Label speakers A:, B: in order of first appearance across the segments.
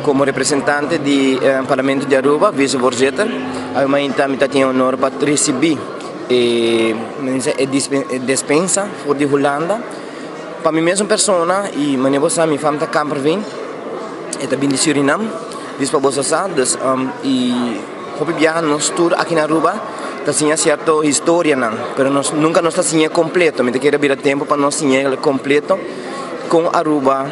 A: Como representante di Parlamento di Aruba, vicevoorzitter, awe mainta mi ta tin e honor pa ricibi e despensa for di Hulanda. Pa mi mesun persona y manera bo sa mi fam ta Kamperveen, e ta bin di Surinam, dis pa boso sa, dus y hopi biaha nos tur aki na Aruba ta siña cierto historianan, pero nos nunca nos ta siña completo, mi ta kere bira tempo pa nos siña completo con Aruba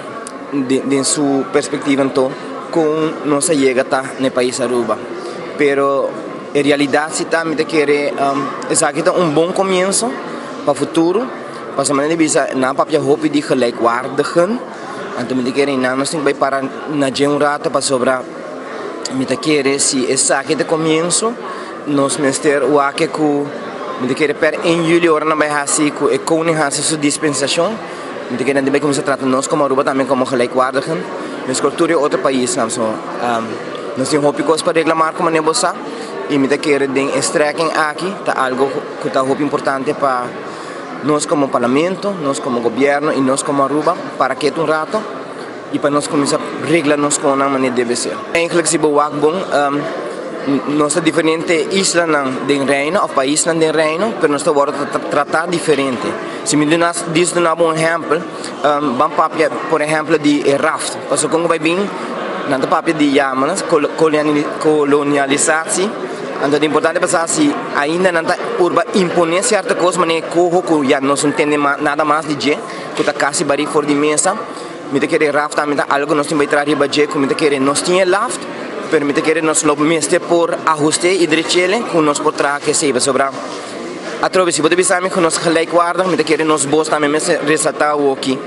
A: den su perspectiva anto con nos a yega ta na e pais Aruba. Pero e realidad si ta mi ta kere esaki ta un bon comienzo pa futuro, pasobra manera di bisa nan a papia hopi di gelijkwaardigen, anto mi ta kere nan nos tin ku bai para na dje un rato pasobra mi ta kere si esaki ta e comienzo nos mester wak ku mi ta kere per en juli ora nan bai hasi ku e koning hasi su dispensacion. Mi ta kere nan tin bai kuminsá trata nos komo Aruba tambe komo gelijkwaardigen meskos tur e otro paisnan. So, nos tin hopi kos pa regla Marco manera bo sa i mi ta kere den e strekking aki ta algo ku ta hopi importante pa nos komo parlamento, nos komo gobièrnu i nos komo Aruba para ketu un rato i pa nos kuminsá regla nos konan manera debe ser. Eigenlijk si bo wak bon nos ta diferente islanan den Reino of paisnan den Reino pero nos ta wòrdu tratá diferente. Si mi duna dis duna bo un ehèmpel ban papia por ehèmpel di e raft pasobra kon ku bai bin nan ta papia di yama kolonialisasi anto ta importante pa sa si ainda nan ta purba imponé sierto kos manera e koho ku ya nos no tende nada mas di dje ku ta kasi barí for di mesa. Mi ta kere raft tambe ta algo nos tin bai traha riba dje ku mi ta kere nos tin e laft pero mi ta kere nos lo mester por ahuste i drechele ku nos por traha ku esei pasobra atrobe si bo ta bisa mi ku nos gelijkwaardig mi ta kere nos bos tambe mester resalta awoki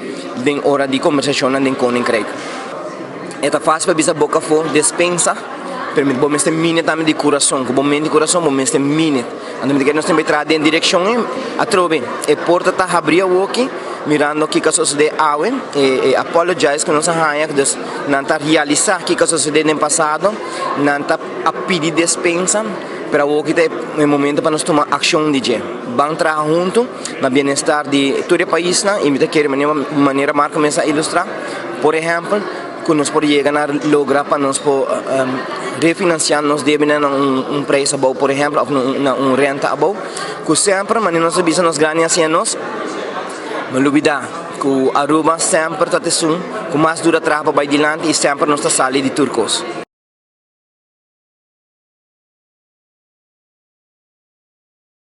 A: den ora di kombersashonnan den koninkrijk. E ta fásil pa bisa boka afó despensa pero mi bo mester mine tambe di kurason ku bo mente i kurason bo mester mine anto mi ta kere nos tin bai traha den direkshon ei atrobe e porta ta habri awoki. Mirando kiko a sosodé awe, e apologize ku nos a haña, dus nan ta realisá kiko a sosodé den pasado, nan ta a pidi despensa, pero awor ki ta e momento pa nos tuma akshon di dje. Ban traha huntu na bienestar di tur e paisnan i mi ta kere manera Marco mes a ilustrá, por ehèmpel, ku nos por yega na logra pa nos por refinansiá nos debenan na un preis abou, por ehèmpel, òf na un renta abou, ku semper manera nos a bisa nos grandi a siña nos, No lubida ku Aruba semper ta esun ku mas dura traha pa bai dilanti i semper nos ta sali di tur kos.